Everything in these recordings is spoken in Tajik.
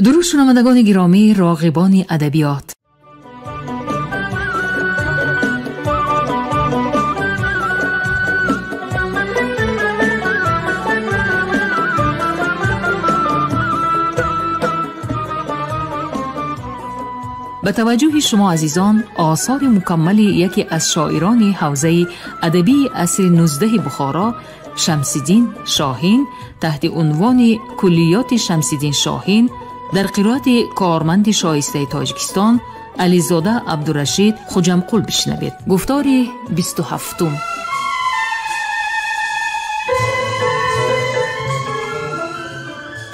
Дуруд шунавандагони гиромӣ, роғибони адабиёт. Ба таваҷҷӯҳи шумо азизон осори мукаммали яке аз шоирони ҳавзаи адабии асри 19 Бухоро Шамсиддин Шоҳин таҳти унвони Куллиёти Шамсиддин Шоҳин дар қироати корманди шоистаи Тоҷикистон Ализода Абдурашид Хуҷамқул бишнавед. Гуфтори 27-ум.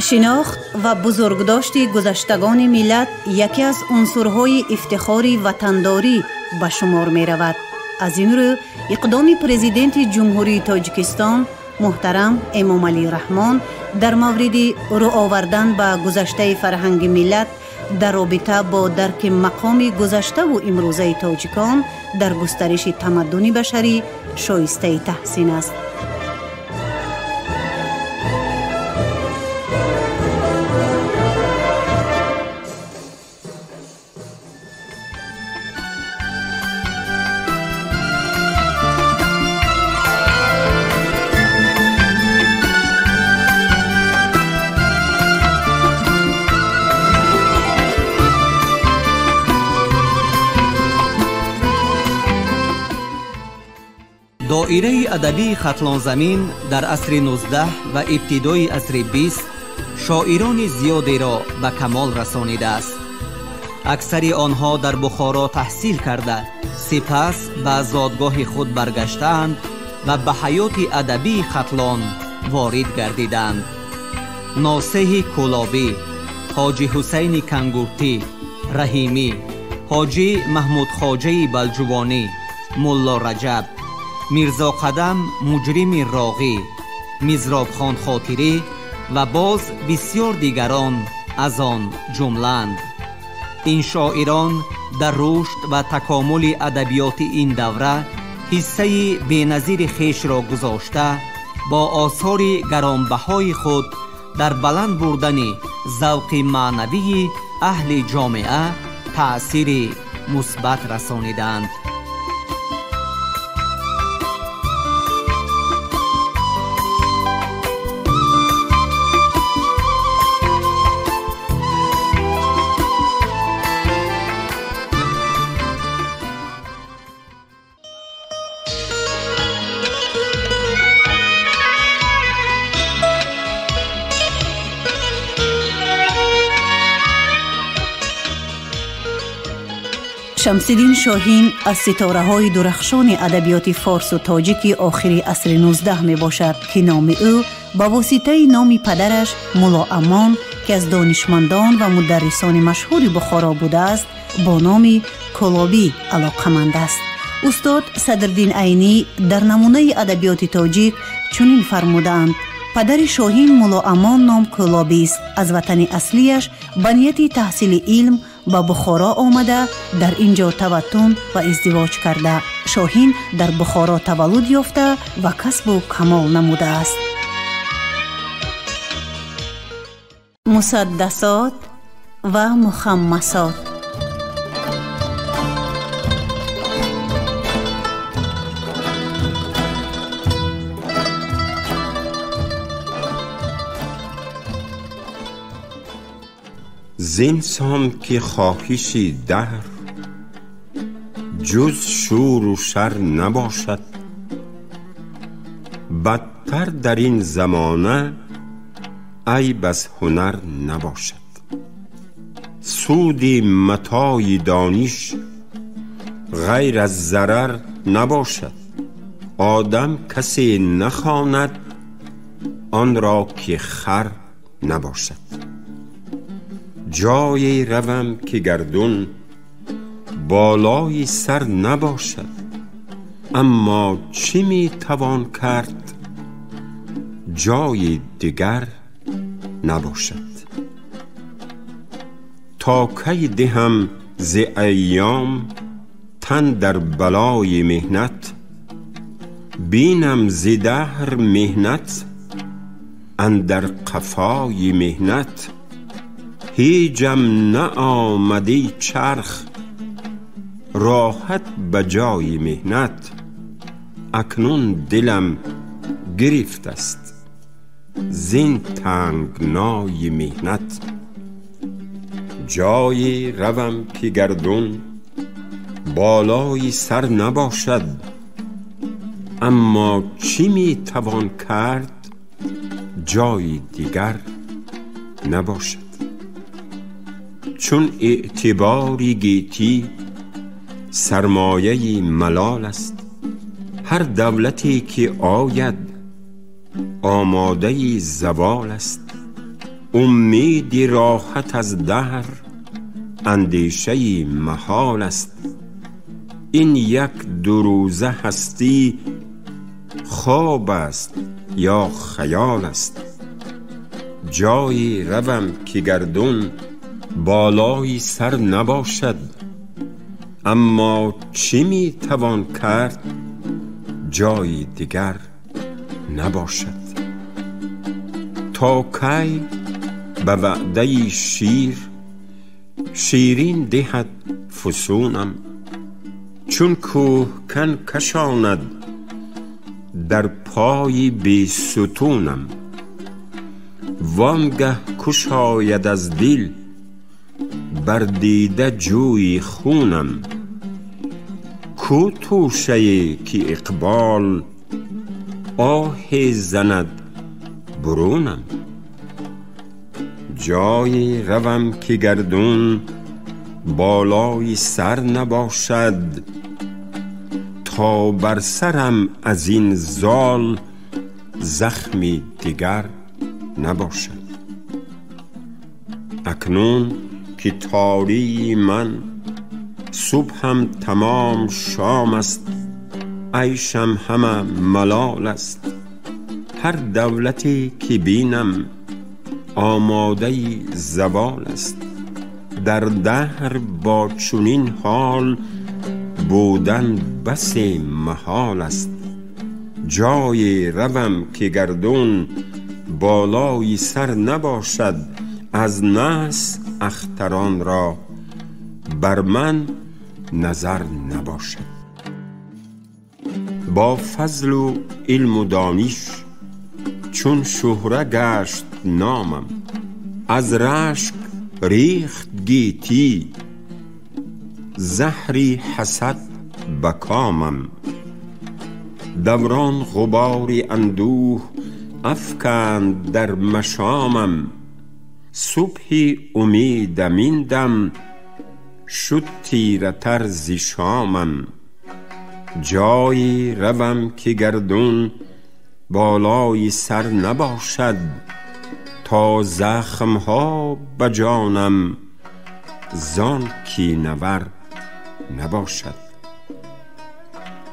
Шинохт ва бузургдошти гузаштагони миллат яке аз унсурҳои ифтихори ватандорӣ ба шумор меравад. Аз ин рӯ иқдоми президенти Ҷумҳурии Тоҷикистон муҳтарам Эмомалӣ Раҳмон дар мавриди рӯ овардан ба гузаштаи фарҳанги миллат дар робита бо дарки мақоми гузаштаву имрӯзаи тоҷикон дар густариши тамаддуни башарӣ шоистаи таҳсин аст. Доираи адабии Хатлонзамин дар асри 19 ва ибтидои асри 20 шоирони зиёдеро ба камол расонидааст. Аксари онҳо дар Бухоро таҳсил карда, сипас ба зодгоҳи худ баргаштаанд ва ба ҳаёти адабии Хатлон ворид гардиданд. Носеҳи Кӯлобӣ, Ҳоҷи Ҳусайни Кангуртӣ, Раҳимӣ, Ҳоҷи Маҳмудхоҷаи Балҷувонӣ, Мулло Раҷаб, Мирзо Қадам Муҷрими Роғӣ, Мизробхон Хотирӣ ва боз бисёр дигарон аз он ҷумлаанд. Ин шоирон дар рушд ва такомули адабиёти ин давра ҳиссаи беназири хешро гузошта, бо осори гаронбаҳои худ дар баланд бурдани завқи маънавии аҳли ҷомеа таъсири мусбат расонидаанд. Шамсиддин Шоҳин аз ситораҳои дурахшони адабиёти форсу тоҷики охири асри 19 мебошад, ки номи ӯ ба воситаи номи падараш Мулло Амон, ки аз донишмандон ва мударрисони машҳури Бухоро будааст, бо номи Кӯлобӣ алоқаманд аст. Устод Садриддин Айнӣ дар намунаи адабиёти тоҷик чунин фармудаанд: падари Шоҳин Мулло Амон ном Кӯлобист. Аз ватани аслияш ба нияти таҳсили илм ба Бухоро омада, дар ин ҷо таваттун ва издивоҷ карда. Шоҳин дар Бухоро таваллуд ёфта ва касбу камол намудааст. Мусаддасот ва мухаммасот. زین سان که خواهشی دهر جز شور و شر نباشد، بدتر در این زمانه عیب از هنر نباشد. سود متاع دانش غیر از ضرر نباشد. آدم کسی نخواند آن را که خر نباشد. جایی روم که گردون بالای سر نباشد، اما چه می توان کرد جای دیگر نباشد. تا کی دهم ز ایام تن در بلای محنت، بینم ز دهر محنت اندر قفای محنت. هیچم نآمدی چرخ، راحت به جای مهنت. اکنون دلم گرفت است زین تنگنای مهنت. جایی روم که گردون بالای سر نباشد، اما چی می توان کرد جای دیگر نباشد. چون اعتباری گیتی سرمایه ملال است، هر دولتی که آید آماده زوال است. امید راحت از دهر اندیشه محال است. این یک دو روزه هستی خواب است یا خیال است. جایی روم که گردون بالای سر نباشد، اما چی می توان کرد جای دیگر نباشد. تا کی به وعده شیر شیرین دهد فسونم، چون کوه کن کشاند در پای بی ستونم. وانگه کشاید از دل بر دیده جوی خونم. کو توشه که اقبال آه زند برونم. جایی روم که گردون بالای سر نباشد، تا بر سرم از این زال زخمی دیگر نباشد. اکنون که تاری من صبحم تمام شام است، عیشم همه ملال است. هر دولتی که بینم آماده زوال است. در دهر با چنین حال بودن بس محال است. جای روم که گردون بالای سر نباشد، از نحس اختران را بر من نظر نباشد. با فضل و علم و دانش چون شهره گشت نامم، از رشک ریخت گیتی زهری حسد بکامم. دوران غبار اندوه افکند در مشامم، صبحی امیدم این دم شد تیره تر ز شامم. جایی روم که گردون بالای سر نباشد، تا زخمها به جانم زان کینه ور نباشد.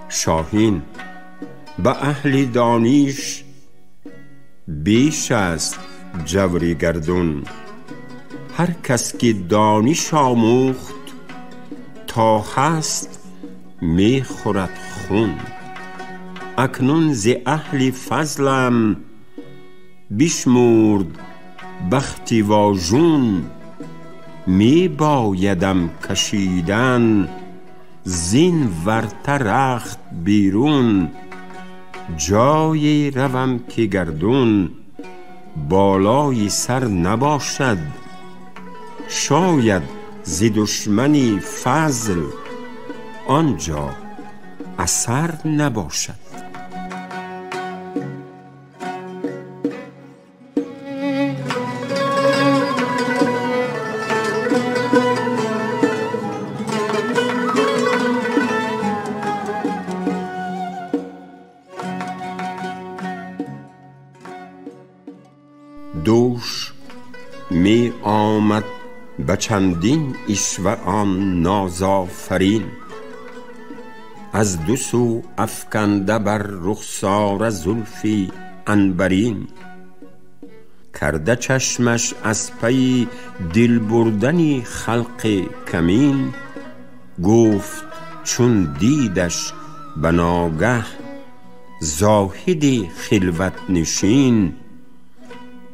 شاهین به اهل دانش بیش است جوری گردون، هر کس که دانش آموخت تا هست می خورد خون. اکنون ز اهل فضلم بشمرد بخت واژون، می بایدم کشیدن زین ورطه رخت بیرون. جایی روم که گردون بالای سر نباشد، شاید ز دشمنی فضل آنجا اثر نباشد. دوش می آمد به چندین عشوه آن نازآفرین، از دو سو افکنده بر رخساره زلفی عنبرین. کرده چشمش از پی دل بردن خلق کمین، گفت چون دیدش به ناگه زاهد خلوت نشین.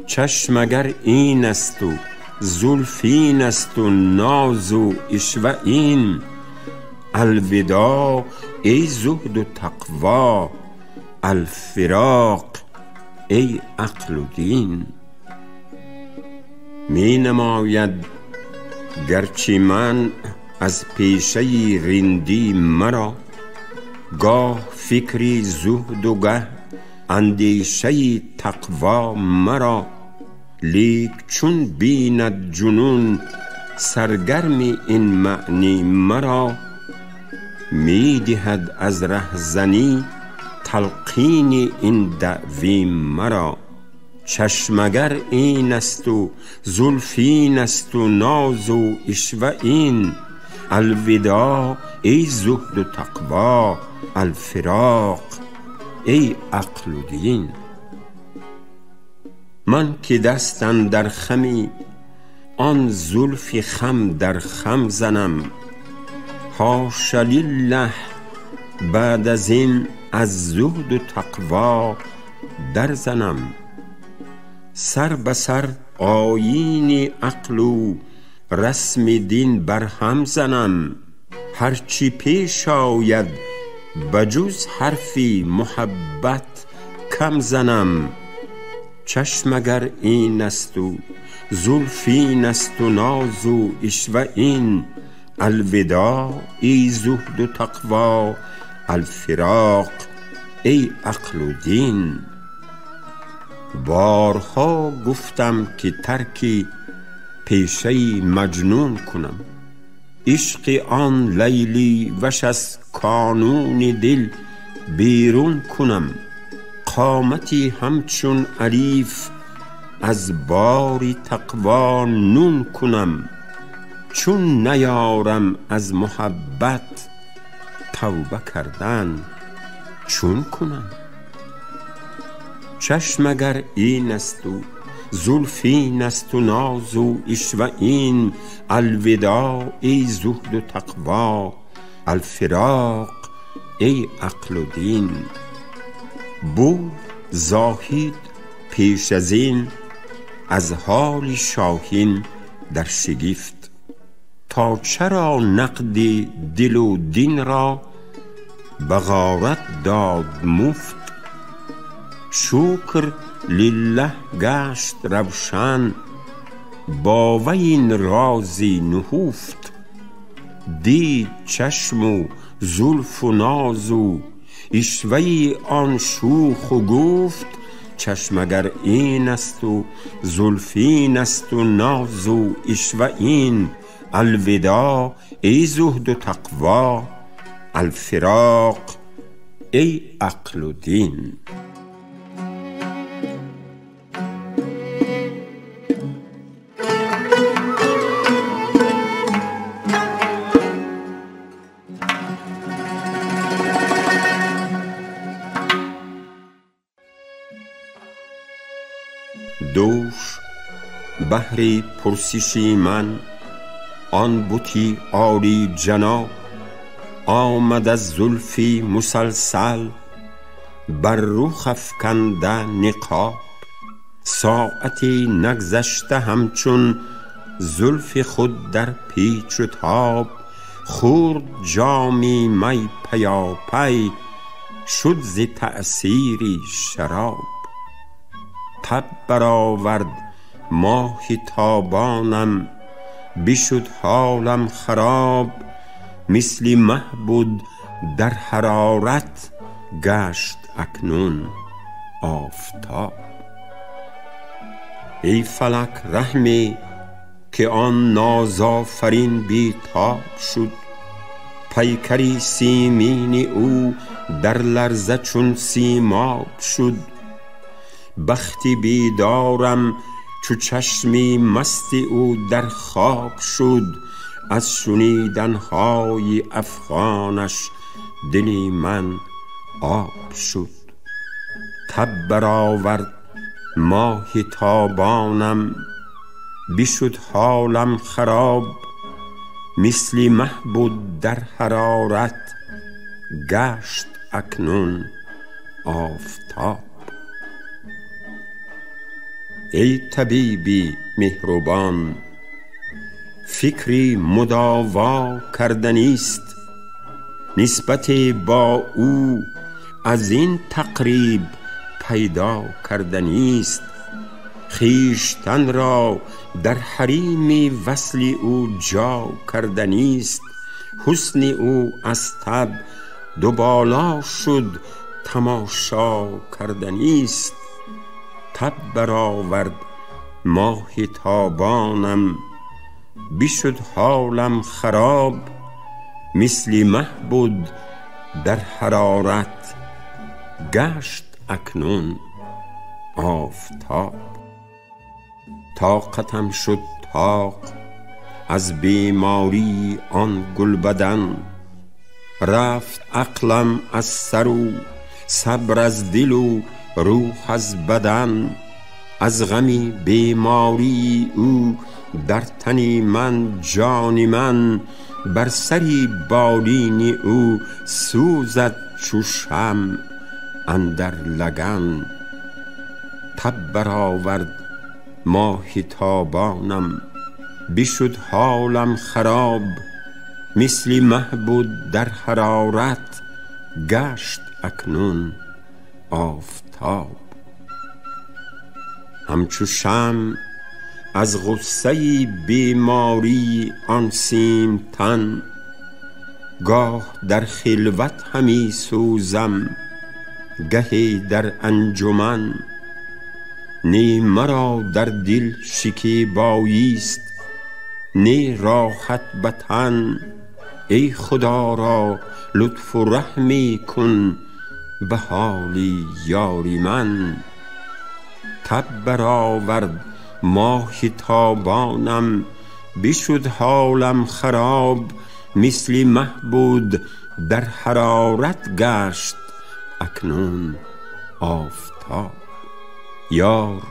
چشم اگر این است و زلف این است و ناز و عشوه این. الوداع ای زهد و تقوا، الفراق ای عقل و دین. می نماید گرچه من از پیشه رندی مرا، گاه فکری زهد و گه اندیشه تقوا مرا. لیک چون بیند جنون سرگرم این معنی مرا، می دهد از رهزنی تلقین این دعوی مرا. چشم اگر این است و زلف این است و ناز و عشوه این. الوداع ای زهد و تقوا، الفراق ای عقل و دین. من که دست اندر خمی آن زلف خم در خم زنم، حاش لله بعد از این از زهد و تقوا در زنم. سر به سر آیین عقل و رسم دین بر هم زنم، هرچی پیش آید بجز حرفی محبت کم زنم. چشم اگر این است و زلف این است و ناز و عشوه این. الوداع ای زهد و تقوا، الفراق ای عقل و دین. بارها گفتم که ترک پیشه مجنون کنم، عشق آن لیلی وش از کانون دل بیرون کنم. قامتی همچون الیف از بار تقوا نون کنم. چون نیارم از محبت توبه کردن چون کنم. چشم اگر این است و زلف این است و ناز و عشوه این. الوداع ای زهد و تقوا، الفراق ای عقل و دین. بود زاهد پیش از این از حال شاهین در شگفت، تا چرا نقد دل و دین را بغارت داد مفت. شکر لله گشت روشن با وی این رازی نهفت. دید چشم و زلف و ناز و عشوه آن شوخ و گفت. چشم اگر این است و زلف این است و ناز و عشوه این. الوداع ای زهد و تقوا، الفراق ای عقل و دین. دوش بهر پرسشی من آن بتی عالی جناب، آمد از زلفی مسلسل بر رخ افکنده نقاب. ساعتی نگذشته همچون زلف خود در پیچ و تاب، خورد جامی می پیاپی شد ز تأثیری شراب. تب برآورد ماه تابانم بشد حالم خراب، مثل مه بود در حرارت گشت اکنون آفتاب. ای فلک رحمی که آن نازآفرین بی تاب شد، پیکری سیمین او در لرزه چون سیماب شد. بخت بیدارم چو چشمی مست او در خواب شد، از شنیدنهای افغانش دل من آب شد. تب برآورد ماه تابانم بشد حالم خراب، مثل مه بود در حرارت گشت اکنون آفتاب. ای طبیبی مهربان فکری مداوا کردنیست. نسبت با او از این تقریب پیدا کردنیست. خویشتن را در حریم وصل او جا کردنیست. حسن او از تب دوبالا شد تماشا کردنیست. تب برآورد ماه تابانم، بشد حالم خراب. مثل مه بود در حرارت، گشت اکنون آفتاب. طاقتم شد طاق از بیماری آن گلبدن، رفت عقلم از سر و صبر از دل و روح از بدن. از غم بیماری او در تن من جان من، بر سر بالین او سوزد چو شمع اندر لگن. تب برآورد ماه تابانم، بشد حالم خراب. مثل مه بود در حرارت، گشت اکنون آفتاب. همچو شمع از غصه بیماری آن سیم تن، گاه در خلوت همی سوزم گهی در انجمن. نی مرا در دل شکیبایی است نی راحت به تن. ای خدا را لطف و رحمی کن به حال یاری من. تب برآورد ماه تابانم، بشد حالم خراب. مثل مه بود در حرارت، گشت اکنون آفتاب. یار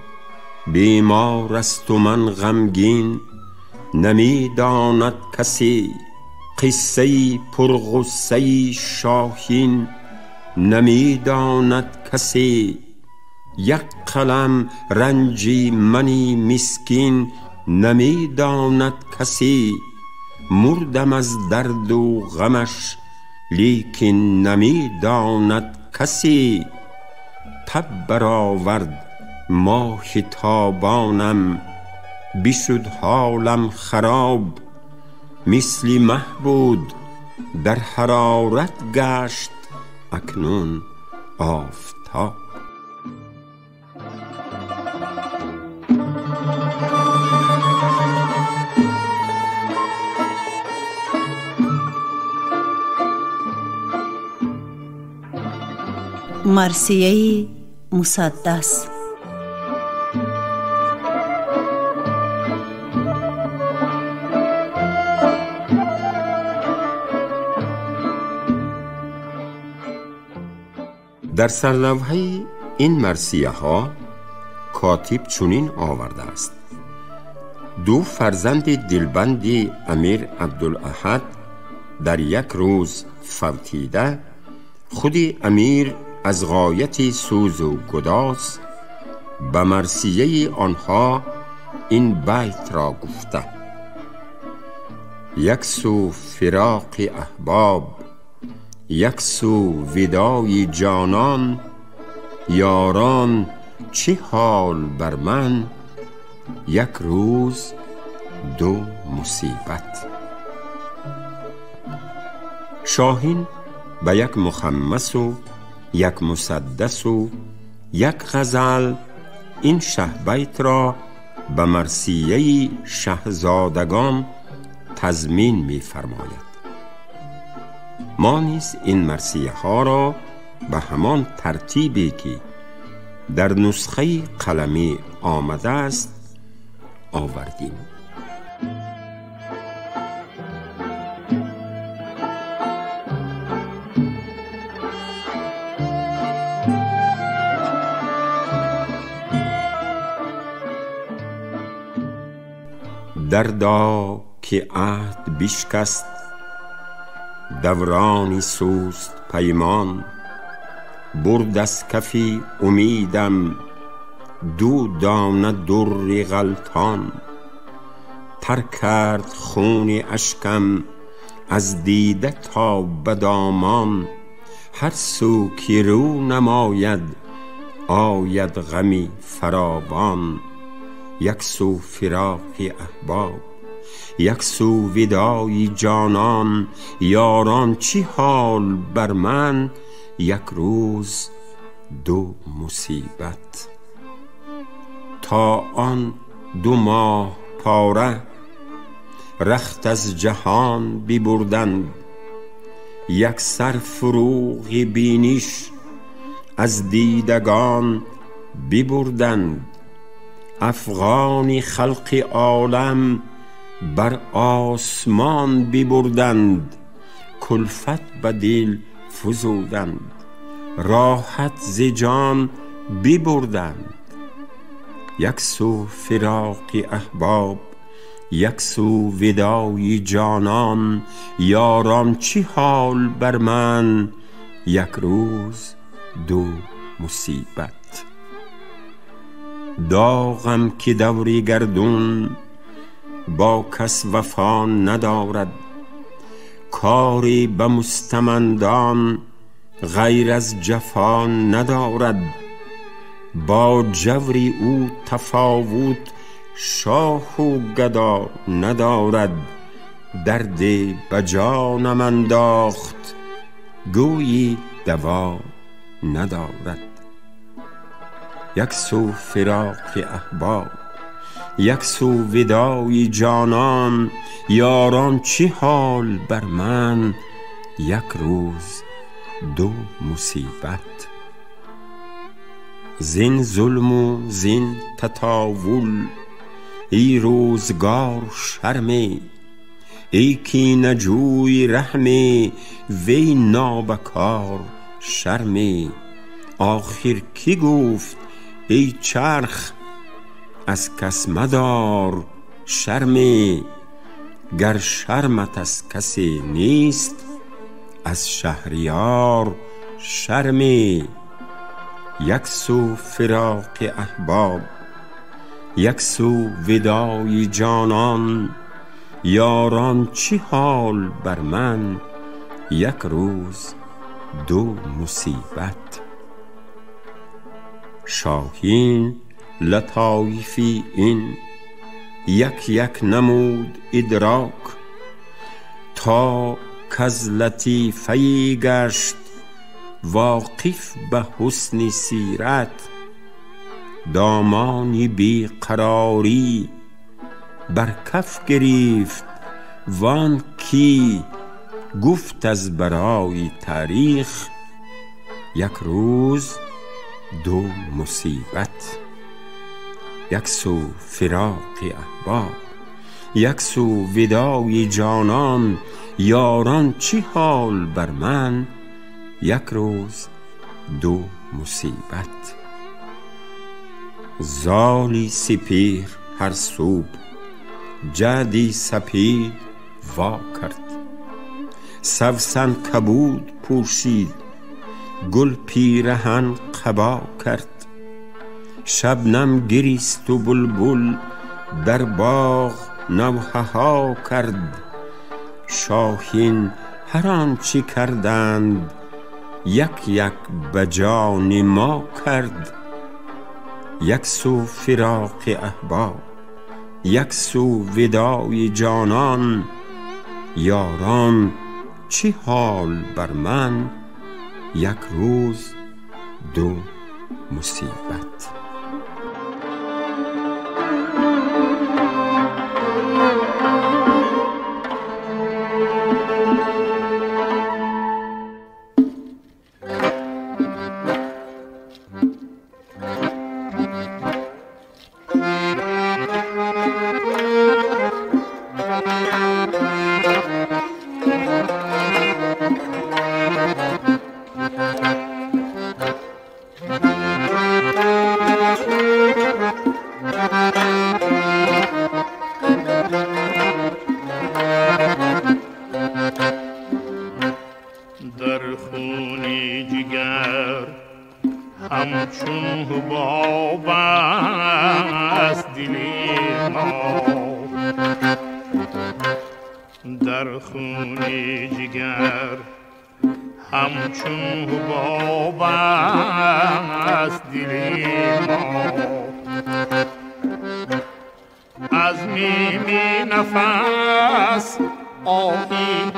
بیمار است و من غمگین، نمی داند کسی قصه پرغصه شاهین. نمی داند کسی یک قلم رنجی منی مسکین. نمی داند کسی مردم از درد و غمش، لیکن نمی داند کسی. تب برآورد ماه تابانم، بشد حالم خراب. مثل مه بود در حرارت، گشت اکنون آفتاب. марсияи мусаддас. Дар сарлавҳаи ин марсияҳо котиб чунин овардааст: ду фарзанди дилбанди Амир Абдулаҳад дар як рӯз фавтида, худи амир аз ғояти сӯзу гудоз ба марсияи онҳо ин байтро гуфта: як сӯ фироқи аҳбоб, як сӯ видои ҷонон, ёрон чӣ ҳол бар ман, як рӯз ду мусибат. Шоҳин ба як мухаммасу як мусаддасу як ғазал ин шаҳбайтро ба марсияи шаҳзодагон тазмин мефармояд. Мо низ ин марсияҳоро ба ҳамон тартибе ки дар нусхаи қаламӣ омадааст овардем. دردا که عهد بشکست، دورانی سوست پیمان، برد از کفی امیدم دو دانه در غلطان. تر کرد خون اشکم از دیده تا به دامان. هر سو که رو نماید آید غمی فراوان. یک سو فراق احباب، یک سو وداع جانان. یاران چی حال بر من، یک روز دو مصیبت. تا آن دو ماه پاره رخت از جهان ببردند، یک سر فروغ بینش از دیدگان ببردند. افغان خلق عالم بر آسمان ببردند، کلفت به دل فزودند، راحت ز جان ببردند. یک سو فراق احباب، یک سو وداع جانان. یاران چی حال بر من، یک روز دو مصیبت. داغم که دوری گردون با کس وفا ندارد، کاری به مستمندان غیر از جفا ندارد. با جوری او تفاوت شاه و گدا ندارد. درد به جانم انداخت گویی دوا ندارد. یک سو فراق احباب، یک سو وداع جانان. یاران چی حال بر من، یک روز دو مصیبت. زین ظلم و زین تطاول ای روزگار شرمه، ای کینه جوی رحمه وی نابکار شرمه. آخر کی گفت ای چرخ از کس مدار شرمه، گر شرمت از کسی نیست از شهریار شرمه. یک سو فراق احباب، یک سو وداع جانان. یاران چی حال بر من، یک روز دو مصیبت. شاهین لطایفی این یک یک نمود ادراک، تا کز لطیفه گشت واقف به حسن سیرت. دامان بی قراری بر کف گرفت وان کی گفت از برای تاریخ، یک روز دو مصیبت. یک سو فراق احباب، یک سو وداع جانان. یاران چی حال بر من، یک روز دو مصیبت. زالی سپیر هر صبح جعدی سپید وا کرد، سوسن کبود پوشید گل پیرهن قبا کرد. شبنم گریست و بلبل در باغ نوحه ها کرد. شاهین هر آنچه کردند یک یک به جان ما کرد. یک سو فراق احباب، یک سو وداع جانان. یاران چه حال بر من، یک روز دو مصیبت. در خون جگر همچون حباب است دل ما. در خون جگر همچون حباب است دل ما. از نیمی نفس آهی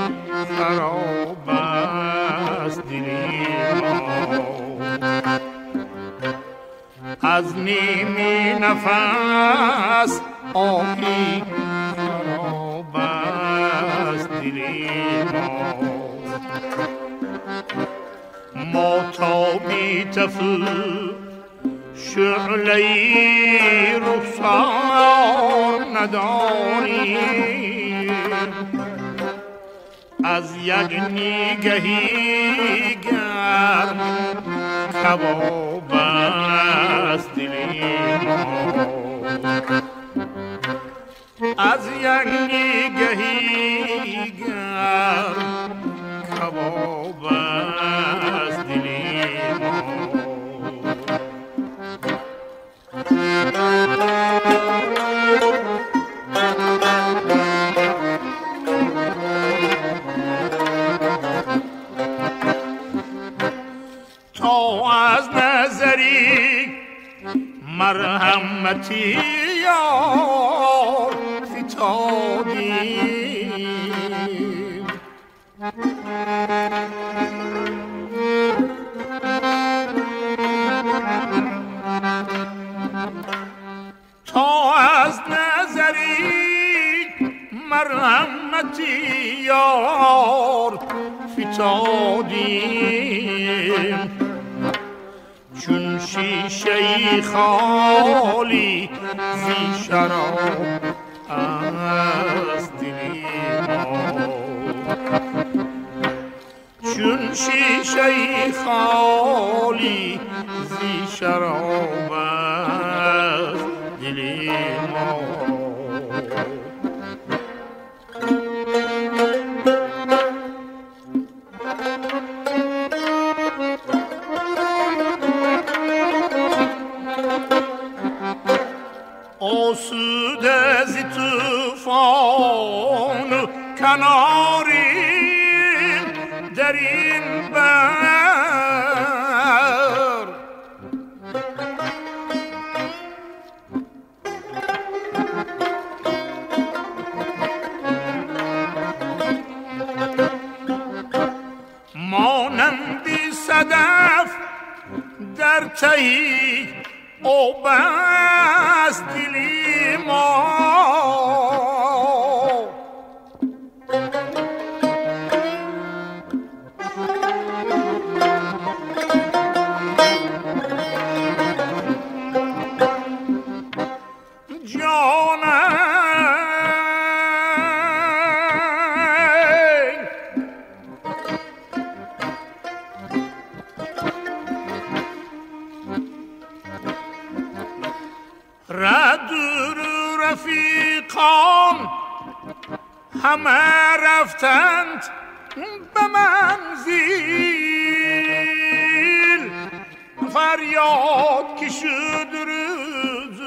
خراب است دل ما. از نیمی نفس آهی خراب است دل ما. ما تا بی طفل شعله رخسار نداریم، از یک نگهی گرم کباب است دل ما. از یک نگهی گرم کباب است دل ما. تا از نظری مرحمتی یار فتادیم، تا از نظری مرحمتی یار فتادیم، چون شیشه خالی زی شراب است دل ما. چون شیشه خالی زی شراب است دل ما. آسوده ز طوفان کناریم در این بر، مانند صدف در تهی آب است دل ما. جانم ردور رفیقان همه رفتند به منزل، فریاد که شد روز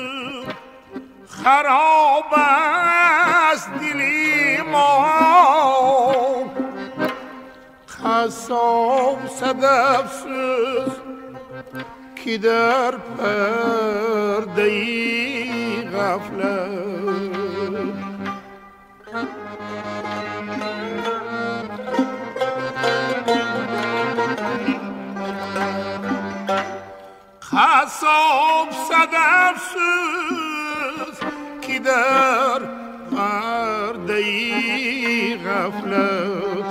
خراب است دل ما. قصاب صدف سوز که در پرده غفلت، قصاب صدف سوز که در پرده غفلت،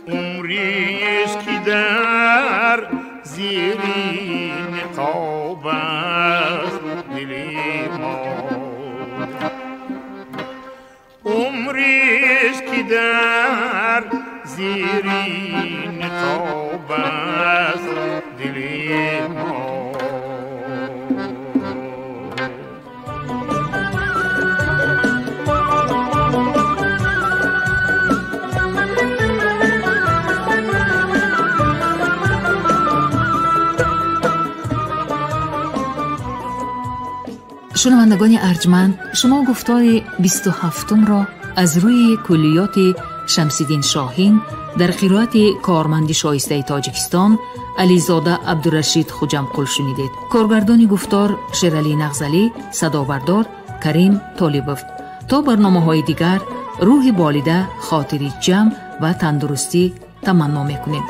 عمریست که در زیری نقاب است دل ما. عمریست که در زیری نقاب است دل ما. Шунавандагони арҷманд, шумо гуфтори 27-умро Аз рӯи куллиёти Шамсиддин Шоҳин дар қироати корманди шоистаи Тоҷикистон Ализода Абдурашид Хуҷамқул шунидед. Коргардони гуфтор Шералӣ Нағзалӣ, садобардор Карим Толибов. То барномаҳои дигар рӯҳи болида, хотири ҷамъ ва тандурустӣ таманно мекунем.